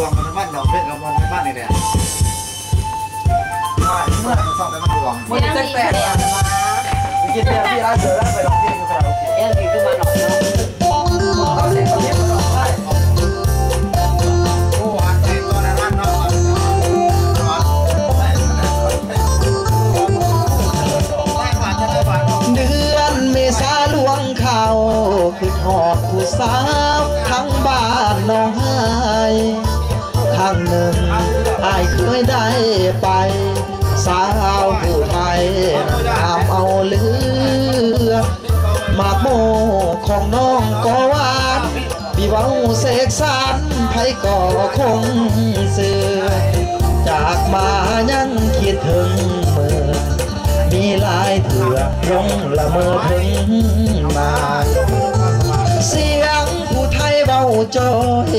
ວງມັນມັນດອກເພິ່ນກໍມ່ວນມັນມັນນີ້ແຫຼະ. ເມື່ອສອງແຕ່ມັນດວງ ມັນເຈັດແປດ ໄປກິນເບຍທີ່ຮ້ານເສືອ ໄປຮ້ອງເພງຢູ່ຄາຣາໂອເກະ ແອລດີຄືມານອນເນາະ. ເດືອນເມສາລ່ວງເຂົ້າ ຄຶດຮອດຜູ້ສາວທາງບ້ານໜອງໄຮ. ຄັ້ງໜຶ່ງອ້າຍເຄີຍໄດ້ໄປ ສາວຜູ້ໄທງາມເອົາເລືອດ ໝາກໂມຂອງນ້ອງກໍຫວານ ມີເວົ້າເສກສານໃຜກໍຄົງເຊື່ອ ຈາກມາຍັງຄິດເຖິງເມື່ອ ມີຫຼາຍເທື່ອຫຼົງລະເມີເຖິງນາງ ສຽງຜູ້ໄທເວົ້າຈ່ອຍ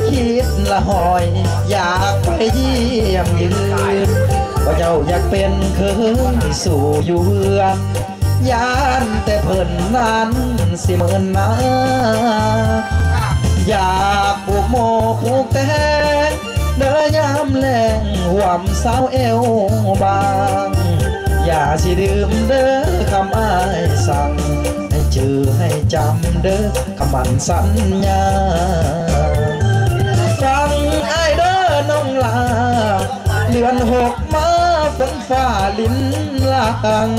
ຄິດລະຫອຍຢາກໄປຢ້ຽມຢືນ ວ່າເຈົ້າຢາກເປັນເຂີຍສູ່ຢູ່ເຮືອນ ຢ້ານແຕ່ເພິ່ນນັ້ນຊິເມີນນາ ຢາກປູກໝໍ້ປູກແຕງ ເດີຍາມແລ້ງຮ່ວມສາວແອວບາງ ຢ່າຊິລືມເດີຄຳອ້າຍສັ່ງ ໃຫ້ຈື່ໃຫ້ຈຳເດີ ຄຳໝັ້ນສັນຍາ ຟັງອ້າຍເດີນ້ອງຫຼ້າ ເດືອນຫົກມາຝົນຟ້າລິນຫຼັ່ງ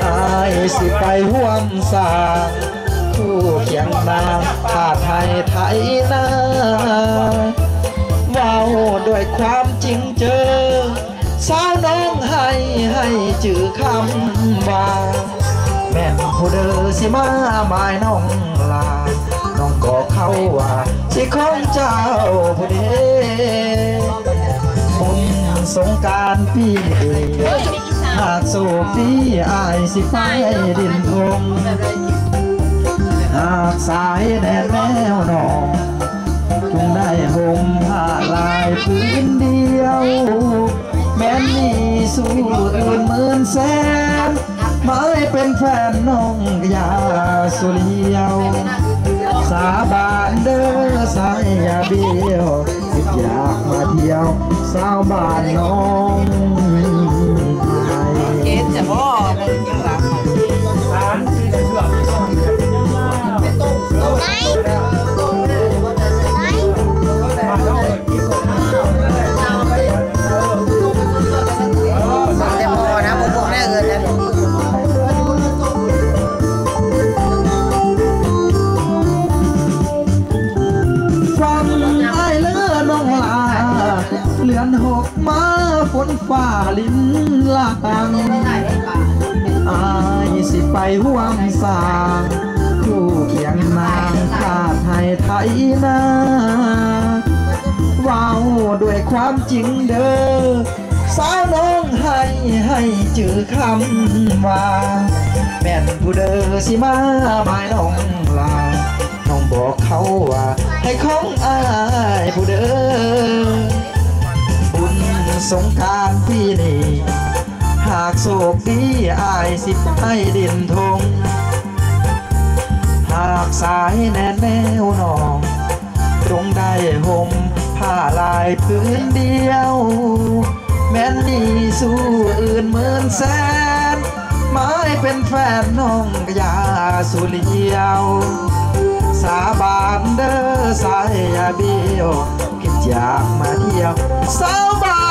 ອ້າຍຊິໄປຮ່ວມສ້າງ ຄູ່ຄຽງນາງ ທາດໄຮ່ໄຖນາ ເວົ້າດ້ວຍຄວາມຈິງເຈີ ສາວນ້ອງໄຮ່ໃຫ້ຈື່ຄຳວ່າ ແມ່ນຜູ້ເດີຊິມາໝາຍນ້ອງຫຼ້າ ນ້ອງບອກເຂົາວ່າຊິຂອງເຈົ້າຜູ້ເດ ບຸນສົງການປີນີ້ ຫາກໂຊກດີອ້າຍຊິໄປດິນທົ່ງ ຫາກສາຍແໜ້ນແນວນ້ອງ ຈົ່ງໄດ້ຫົ່ມຜ້າລາຍຜືນດຽວ ແມ່ນມີສູ່ອື່ນໝື່ນແສນ ໝາຍເປັນແຟນນ້ອງຢ່າສູ່ລ້ຽວ ສາບານເດີສາຍຢ່າບ້ຽວ ຄິດຢາກມາທ່ຽວສາວບ້ານນ້ອງໄຮ່. ຟັງອ້າຍເລີນ້ອງຫຼ້າ ເດືອນຫົກມາຝົນຟ້າລິນຫຼັ່ງ ອ້າຍຊິໄປຮ່ວມສ້າງ ຄູ່ຄຽງນາງ ທາດໄຮ່ໄຖນາ ເວົ້າດ້ວຍຄວາມຈິງເດີ ສາວນ້ອງໄຮ່ໃຫ້ຈື່ຄຳວ່າ ແມ່ນຜູ້ເດີຊິມາໝາຍນ້ອງຫຼ້າ ນ້ອງບອກເຂົາວ່າໃຫ້ຂອງອ້າຍຜູ້ເດີ ບຸນສົງການປີນີ້ ຫາກໂຊກດີອ້າຍຊິໄປດິນທົ່ງ ຫາກສາຍແໜ້ນແນວນ້ອງ ຈົ່ງໄດ້ຫົ່ມຜ້າລາຍຜືນດຽວ ແມ່ນມີສູ່ອື່ນໝື່ນແສນ ໝາຍເປັນແຟນນ້ອງຢ່າສູ່ລ້ຽວ ສາບານເດີສາຍຢ່າບ້ຽວ ຄິດຢາກມາທ່ຽວສາວບ້າ